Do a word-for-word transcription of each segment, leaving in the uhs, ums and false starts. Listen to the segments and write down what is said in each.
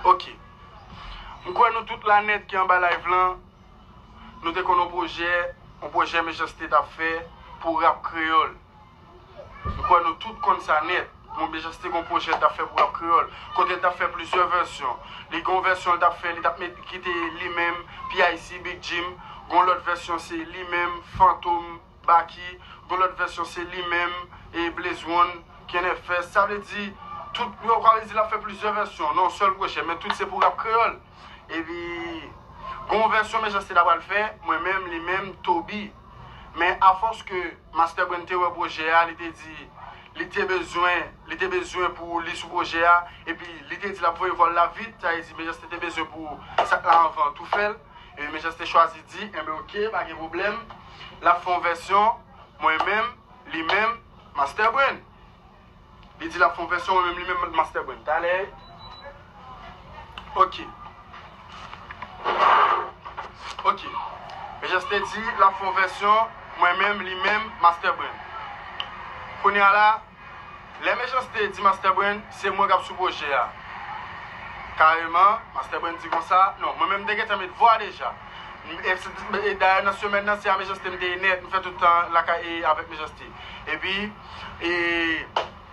Ok. M kwè nou tout la nèt ki anba live lan, nou te konn yon pwojè, yon pwojè Mechanste t ap fè pou rap kreyòl. M kwè nou tout konn sa nèt. Bon, Mechanste gon pwojè l t ap fè pou rap kreyòl. Kote l t ap fè plizyè vèsyon. Li gon vèsyon l t ap fè, li t ap met, kite li menm, P I C, Big Jim. Gon lòt vèsyon se li menm, Fantom, Baky. Gon lòt vèsyon se li menm, e Blaze One, Ken F S. Sa vle di, tout, yo ka vle di l ap fè plizyè vèsyon nan yon sèl pwojè, men tout se pou rap kreyòl. Epi, gon vèsyon Mechanste t ap pral fè, mwen menm, li menm, Toby. Men afòs ke Master Brain te wè pwojè a, li te di, li te bezwen, li te bezwen pou li sou pwojè a, epi li te di l ap voye vwa l la vit, sa vle di Mechanste te bezwen pou sa k la anvan tou fè l. Epi Mechanste chwazi di, enben oke, pa gen pwoblèm, l ap fè yon vèsyon, mwen menm, li menm, Master Brain. Li di l ap fè yon vèsyon, mwen menm, li menm, Master Brain. Talè. Ok. Ok. Mechanste di l ap fè yon vèsyon, mwen menm, li menm, Master Brain. Kounye a la, lè Mechanste di Master Brain, se mwen k ap sou pwojè a. Kareman, Master Brain di konsa, non, mwen menm m te gentan met vwa deja. M- e- e dayè nan semèn nan, se a Mechanste m te ye nèt, m fè tout tan lakay e avèk Mechanste. Epi, e,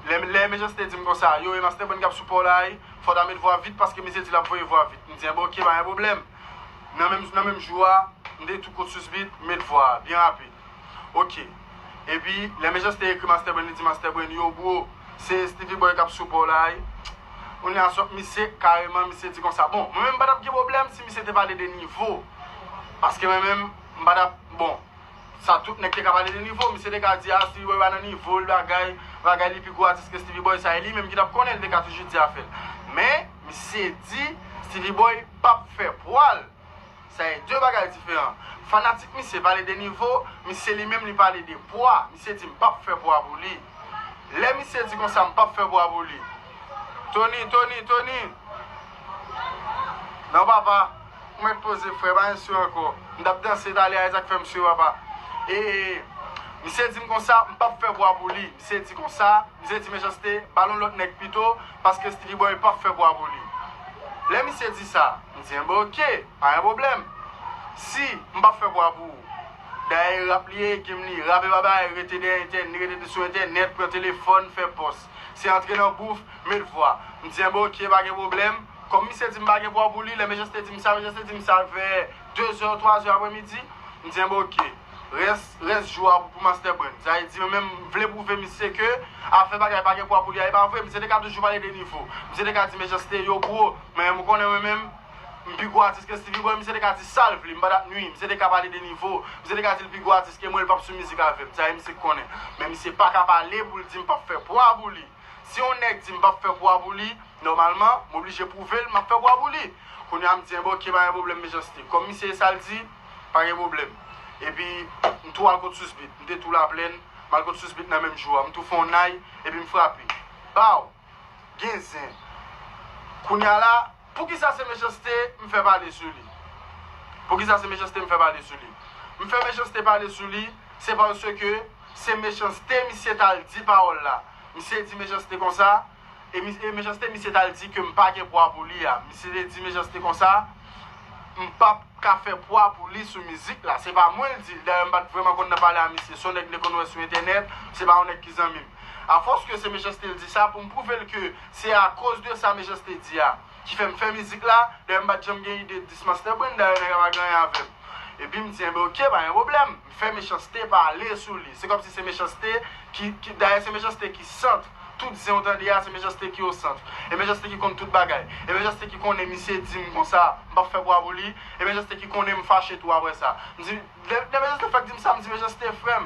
lè, lè Mechanste di m konsa, yo, e Master Brain k ap sou pa w la, wi, fò w ta met vwa vit paske misye di l ap voye vwa vit. M di, enben, oke, pa gen pwoblèm. Nan menm, nan menm jou a, m te tou kot sou beat, met vwa a, byen rapid. Ok. Epi, lè Mechanste ekri Master Brain, li di Master Brain, yo, bro, se Stevie Boy k ap sou pa w la, wi. Kounye a sòt misye, kareman, misye di konsa. Bon, mwen menm m pa t ap gen pwoblèm si misye te pale de nivo. Paske mwen menm, m pa t ap, bon, sa tout nèg te ka pale de nivo. Misye te ka di, a, Stevie Boy pa nan nivo l, bagay, bagay, li pi gwo atis ke Stevie Boy, sa e li menm ki t ap konnen, li te ka toujou di afè l. Men, misye di, Stevie Boy p ap fè pwa l. Sa e de bagay diferan. Fanatik misye pale de nivo, misye li menm li pale de pwa. Misye di m p ap fè pwa pou li. Lè misye di konsa, m p ap fè pwa pou li. Tony, Tony, Tony. Non, papa. Mwen poze, frè, pa gen sou ankò. M t ap danse talè a, e sa k fè m sou, papa. E, misye di m konsa, m p ap fè pwa pou li. Misye di konsa, misye di Mechanste, ba l yon lòt nèg pito, paske Stevie Boy p ap fè pwa pou li. Lè misye di sa, m di, enben, oke, pa gen pwoblèm. Si m p ap fè pwa pou ou, dayè rap li ye, game li, rap e pa bagay, rete dèyè entènèt, rete sou entènèt, pran telefòn, fè pòs. Se antre nan bouf, met vwa. M di, enben, oke, pa gen pwoblèm. Kòm misye di m pa gen pwa pou li, lè Mechanste di m sa, Mechanste di m sa vè de zè, twa zè aprèmidi, m di, enben, oke. Rès, rès jou a pou Master Brain. Sa vle di, mwen menm, m vle pwouve misye ke afè bagay pa gen pwa pou li a, e pa vre. Misye te ka toujou pale de nivo. Misye te ka di Mechanste, yo, bro, mwen menm, ou konnen mwen menm, m pi gwo atis ke Stevie Boy. Misye te ka di sa l vle, m pa t ap nwi. Misye te ka pale de nivo. Misye te ka di l pi gwo atis ke mwen, l p ap sou mizik avè m. Sa e misye k konnen. Men misye pa ka pale pou l di m p ap fè pwa pou li. Si yon nèg di m p ap fè pwa pou li, nòmalman, m oblije pwouve l m ap fè pwa pou li. Kounye a, m di, enben, oke, pa gen pwoblèm, Mechanste. Kòm misye e sa l di, pa gen pwoblèm. Epi, m tou al kot Sous Beat. M te tou Laplèn, m al kot Sous Beat nan menm jou a. M tou fè yon nay, epi m frape. Baw! Gen zen. Kounye a la, poukisa se Mechanste m fè pale sou li? Poukisa se Mechanste m fè pale sou li? M fè Mechanste pale sou li, se paske se Mechanste misye t al di pawòl la. Misye di Mechanste konsa, e mi- e Mechanste misye t al di ke m pa gen pwa pou li a. Misye te di Mechanste konsa, m p ap ka fè pwa pou li sou mizik la. Se pa mwen l di l. Dayè, m pa t vrèman konn nan pale a misye. Se yon nèg m te konn wè sou entènèt, se pa yon nèg ki zanmi m. Afòs ke se Mechanste l di sa, pou m pwouve l ke se akoz de sa Mechanste di a ki fè m fè mizik la, dayè m pa t janm gen ide dis Master Brain, dayè nèg la pa gen anyen avè m. Epi m di, enben, oke, pa gen pwoblèm. M fè Mechanste pale sou li. Se kòmsi se Mechanste ki, ki dayè se Mechanste ki sant. Tout zen w tande a, se Mechanste ki o sant. E Mechanste ki konn tout bagay. E Mechanste ki konnen misye di m konsa, m p ap fè pwa pou li. E Mechanste ki konnen m fache tou apre sa. M di, lè, lè Mechanste fèk di m sa, m di, Mechanste, frè m,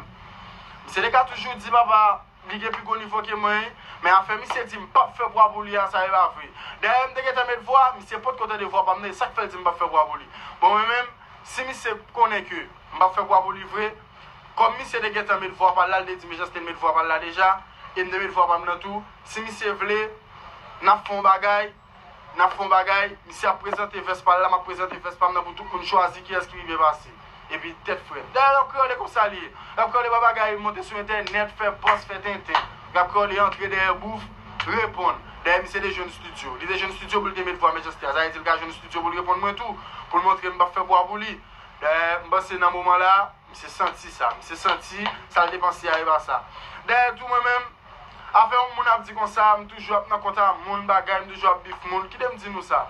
misye te ka toujou di, papa, li gen pi gwo nivo ke mwen, men afè misye di m p ap fè pwa pou li a, sa e pa vre. Dayè, m te gentan met vwa, misye potko tande vwa pa m nan, e sa k fè l di m p ap fè pwa pou li. Bon, mwen menm, si misye konnen ke m p ap fè pwa pou li vre, kòm misye te gentan met vwa pa l la, l te di Mechanste met vwa pa l la deja, e m te met vwa pa m nan tou, si misye vle, n ap fè yon bagay, n ap fè yon bagay, misye ap prezante vès pa l la, m ap prezante vès pa m nan pou tout moun chwazi kiyès ki pi byen pase. Epi tèt frèt. Dayè, rap kreyòl e konsa li ye. Rap kreyòl e pa bagay monte sou entènèt, fè pòs, fè tenten. Rap kreyòl e antre dèyè bouf, reponn. Dayè, misye te jwenn estidyo. Li te jwenn estidyo pou l te met vwa Mechanste a. estidyo pou l reponn mwen tou, pou l montre m p ap fè pwa pou li. Dayè, m panse nan moman la, misye santi sa. Misye santi sa l te panse a e pa sa. Dayè tou, mwen menm, afè yon moun ap di konsa, m toujou ap nan kont a moun, bagay, m toujou ap bif moun. Kite m di nou sa.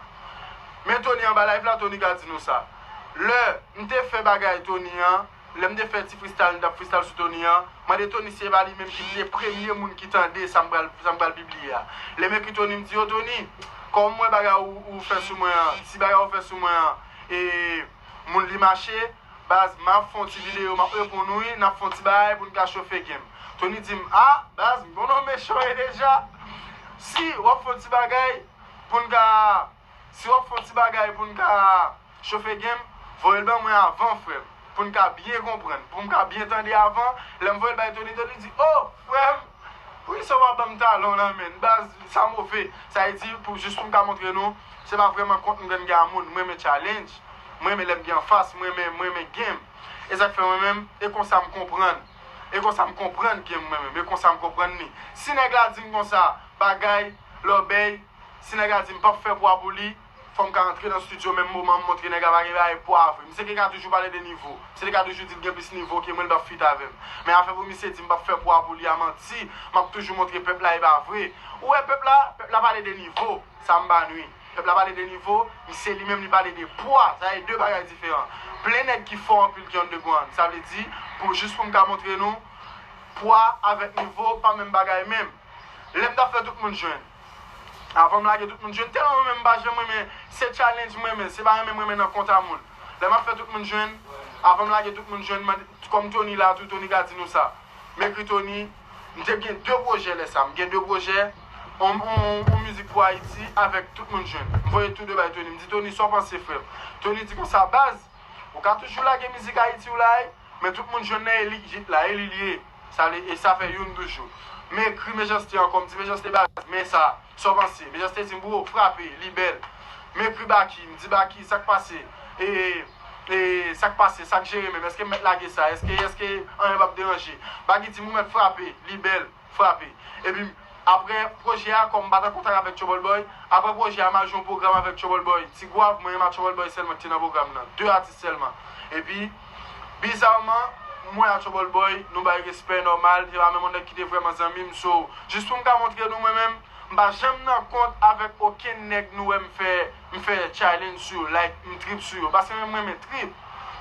Men Tony anba live la, Tony ka di nou sa. Lè m te fè bagay Tony an, lè m te fè ti freestyle, m t ap freestyle sou Tony an, mande Tony si se pa li menm ki te premye moun ki tande sa m pral, sa m pral pibliye a. Lè m ekri Tony, m di, "Yo, Tony, kòm m wè bagay ou, ou fè sou mwen an, si bagay ou fè sou mwen an, e, moun li mache, baz, m ap fè yon ti videyo, m ap reponn ou, wi, n ap fè yon ti bagay pou n ka chofe game." Tony di m, "A, baz, m konn ou mechan wi deja. Si w ap fè yon ti bagay pou n ka, si w ap fè yon ti bagay pou n ka chofe game, voye l ban mwen avan, frè m, pou n ka byen konprann, pou m ka byen tande avan." Lè m voye l bay Tony, Tony di, "O, frè m, poukisa w pa ban m talon nan men?" Baz, sa move. Sa vle di, pou, jis pou m ka montre nou, se pa vrèman kont m gen a moun. Mwen renmen challenge. Mwen renmen lè m gen anfas. Mwen renmen, mwen renmen game. E sa k fè mwen menm, e konsa m konprann. E konsa m konprann game mwen menm. E konsa m konprann li. Si nèg la di m konsa, bagay, lòbèy, si nèg la di m p ap fè pwa pou li, fò m ka antre nan estidyo menm moman m montre nèg la pa gen bagay pwa vre. Misye te ka toujou pale de nivo. Misye te ka toujou di l gen plis nivo ke mwen, l p ap feat avè m. Men afè pou misye di m p ap fè pwa pou li a manti, m ap toujou montre pèp la e pa vre. Ou wè pèp la, pèp la pale de nivo, sa m pa nwi. Pèp la pale de nivo, misye li menm li pale de pwa, sa e de bagay diferan. Plen nèg ki fò anpil ki underground. Sa vle di, pou jis pou m ka montre nou, pwa avèk nivo pa menm bagay menm. Lè m t ap fè tout moun jwenn. Avan m lage tout moun jwenn, tèlman mwen menm m pa janm renmen, se challenge mwen renmen, se pa renmen mwen renmen nan kont a moun. Lè m ap fè tout moun jwenn, avan m lage tout moun jwenn, mande, kòm Tony la tou, Tony ka di nou sa. M ekri Tony, m te gen de pwojè lè sa, m gen de pwojè, on, on, on mizik pou Ayiti avèk tout moun jwenn. M voye tou de bay Tony, m di, "Tony, sa w panse, frè m?" Tony di konsa, "Baz, ou ka toujou lage mizik Ayiti w la, men tout moun jwenn nan e li k hit la, e li l ye." Sa vle, e sa fè youn toujou. M ekri Mechanste ankò, m di, "Mechanste, baz, men sa, sa w panse?" Mechanste di m, "Bro, frape, li bèl." M ekri Baky, m di, "Baky, sa k pase? E, e, sa k pase? Sa k jere menm? Èske m mèt lage sa? Èske, èske anyen p ap deranje?" Baky di m, "Ou mèt frape, li bèl, frape." Epi, apre pwojè a, kòm m pa t an kontak avèk Trouble Boy, apre pwojè a, m al jwe yon pwogram avèk Trouble Boy. Ti Gwav, mwen menm ak Trouble Boy sèlman ki te nan pwogram nan. De atis sèlman. Epi, bizarman, mwen ak Trouble Boy, nou bay respè nòmal, se pa menm yon nèg ki te vrèman zanmi m, so, jis pou m ka montre nou mwen menm, m pa janm nan kont avèk okenn nèg nou wè m fè, m fè challenge sou yo, like, m trip sou yo, paske mwen, mwen renmen trip.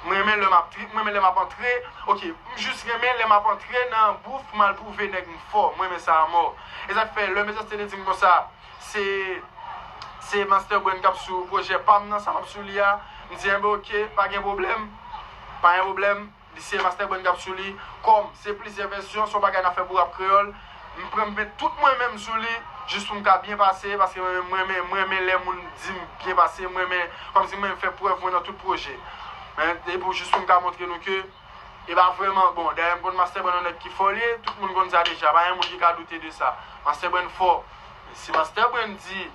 Mwen renmen lè m ap trip, mwen renmen lè m ap antre, ok, m jis renmen lè m ap antre nan bouf, m al pwouve nèg m fò, mwen renmen sa anmò. E sa k fè, lè Mechanste te di m konsa, se, se Master Brain k ap sou pwojè pa m nan, sa m ap sou li a, m di, "Enben, ok, pa gen pwoblèm, pa gen pwoblèm." Li se Master Brain k ap sou li. Kòm se plizyè vèsyon, se yon bagay n ap fè pou rap kreyòl. M pran, m met tout mwen menm sou li, jis pou m ka byen pase, paske mwen, mwen, mwen, mwen renmen lè moun di m byen pase, mwen renmen, kòmsi mwen fè prèv mwen nan tout pwojè. Men, e pou jis pou m ka montre nou ke, e pa vrèman, bon, dayè m konn Master Brain yon nèg ki fò li ye, tout moun konn sa deja, pa gen moun ki ka doute de sa. Master Brain fò. Men si Master Brain di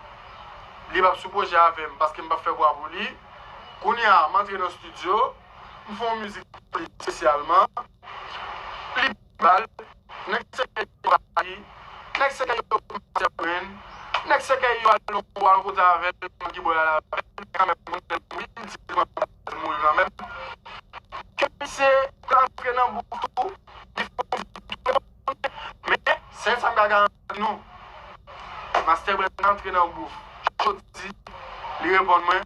li p ap sou pwojè avè m, paske m p ap fè pwa pou li, kounye a, m antre nan estidyo, m fè yon mizik pou li espesyalman. Li bal. Nèg sèkèy yo pa li. Nèg sèkèy yo Master Brain. Nèg sèkèy yo al nan, al nan kote avè l, ki bò y al avè l, kanmenm, moun mouri, m di l mouri kanmenm. Ke misye rantre nan bouf tou, li fè yon mizik tou. Men, sèl sa m ka garanti nou, Master Brain antre nan bouf jodi, li reponn mwen,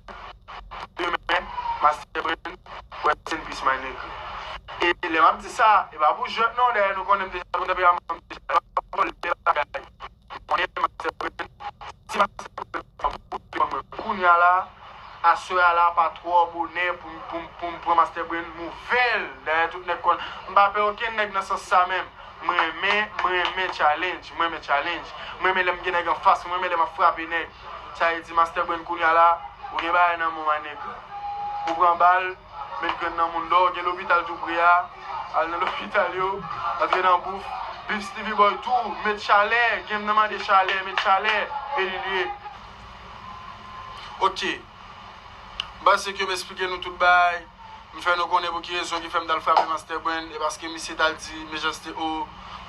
demen, Master Brain, rest in peace, my nigga. E lè m ap di sa, e pa pou jwèt non, dayè nou konnen m deja konn tanperaman m deja, e pa pou vòlè bagay. Konnen Master Brain, si Master Brain pa pou reponn mwen kounye a la, aswè a la pa twò bonè pou m, pou m, pou m pran Master Brain, m ouvè l. Dayè tout nèg konn, m pa pè okenn nèg nan sans sa menm. Mwen renmen, mwen renmen challenge, mwen renmen challenge. Mwen renmen lè m gen nèg anfas mwen, mwen renmen lè m ap frape nèg. Sa vle di Master Brain kounye a la, ou gen bagay nan men w, my nigga. Ou pran bal, met grenn nan moun dò, gen lopital tou pre a, al nan lopital yo, antre nan bouf. Bif Stevie Boy tou, met chalè, game nan mande chalè, met chalè, e li l ye. Ok. M panse ke m esplike nou tout bagay. M fè nou konnen pou ki rezon ki fè m t al frape Master Brain, e paske misye t al di Mechanste o,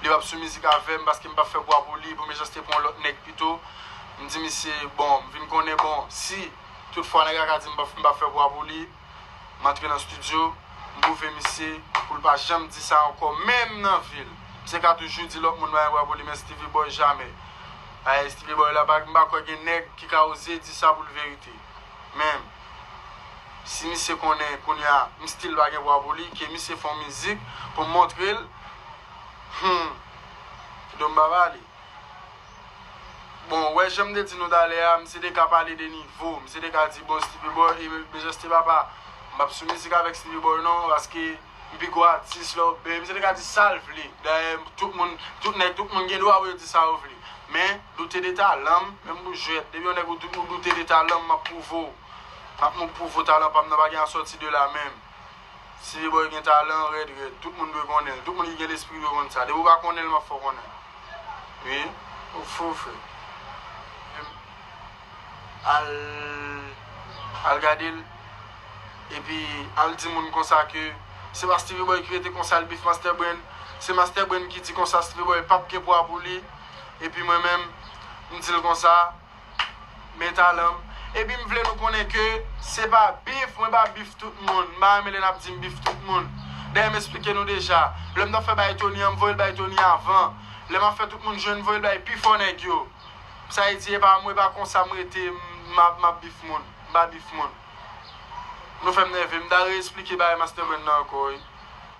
li p ap sou mizik avè m, paske m p ap fè pwa pou li, pou Mechanste pran yon lòt nèg pito. M di misye, bon, m vin konnen, bon, si Tout fwa nèg la ka di m pa, m pa fè bwa pou li, m antre nan estidyo, m pwouve misye pou l pa janm di sa ankò, menm nan vi l. Misye ka toujou di lòt moun pa gen bwa pou li, men Steevy Boy jamè. Ay, Steevy Boy la, pa, m pa kwè gen nèg ki ka oze di sa pou l verite. Men, si misye konnen kounye a, m still pa gen bwa pou li, ke misye fè yon mizik pou m montre l, hmm, do m pa pale. Bon, wè, jan m te di nou talè a, misye te ka pale de nivo, misye te ka di, bon, Steevy Boy, e, Majesté Papa, m p ap sou mizik avèk Steevy Boy non, paske m pi gwo atis lè w, ben, misye te ka di sa l vle. Dayè, tout moun, tout nèg, tout moun gen dwa pou yo di sa yo vle. Men, doute de talan m, menm pou jwèt, depi yon nèg ou dou-, ou doute de talan m, m ap pwouve w. M ap pwouve w talan pa m nan pa gen a sòti de la menm. Steevy Boy gen talan rèd rèd. Tout moun dwe konnen l. Tout moun ki gen lespri dwe konn sa. Depi w pa konnen l, m ap fè w konnen l. Wi, ou fou, frè. Al, al gade l. Epi, al di moun konsa ke se pa Steevy Boy ki rete konsa, l bif Master Brain. Se Master Brain ki di konsa Steevy Boy p ap gen pwa pou li. Epi mwen menm, m di l konsa, men talan m. Epi m vle nou konnen ke se pa bif, mwen pa bif tout moun. M pa renmen lè n ap di m bif tout moun. Dayè m eksplike nou deja. Lè m t ap fè bay Tony an, m voye l bay Tony avan. Lè m ap fè tout moun jwenn, m voye l bay pi fò nèg yo. Sa vle di, e pa mwen, e pa konsa m rete, m ap, m ap bif moun. M pa bif moun. Nou fè m nève, m ta re eksplike bagay Master Brain nan ankò, wi.